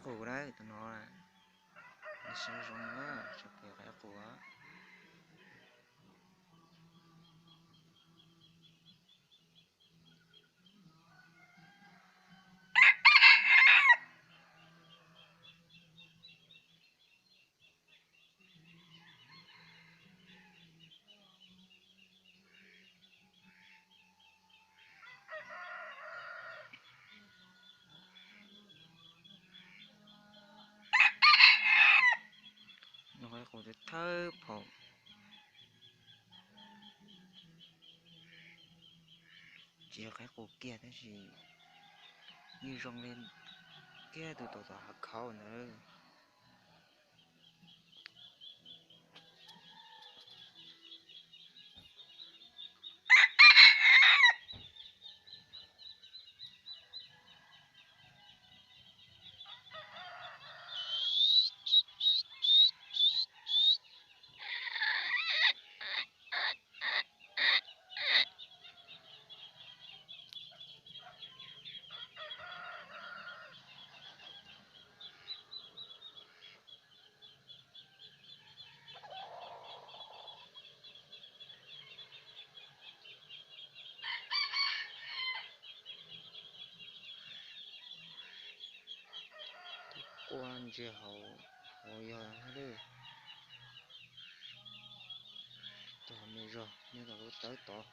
Qus na, tus no, nws siab zoo na, tsis pom qaib qus. Nws qaib qus thawb phaum. Tsis yog qaib qus kiag tab sis yeej zoo li kiag tus tom tom hav khauv ntawd. Quaj ntsia hauv, hauv yog lawm. Cov me zog nyob tom lub tawb tod.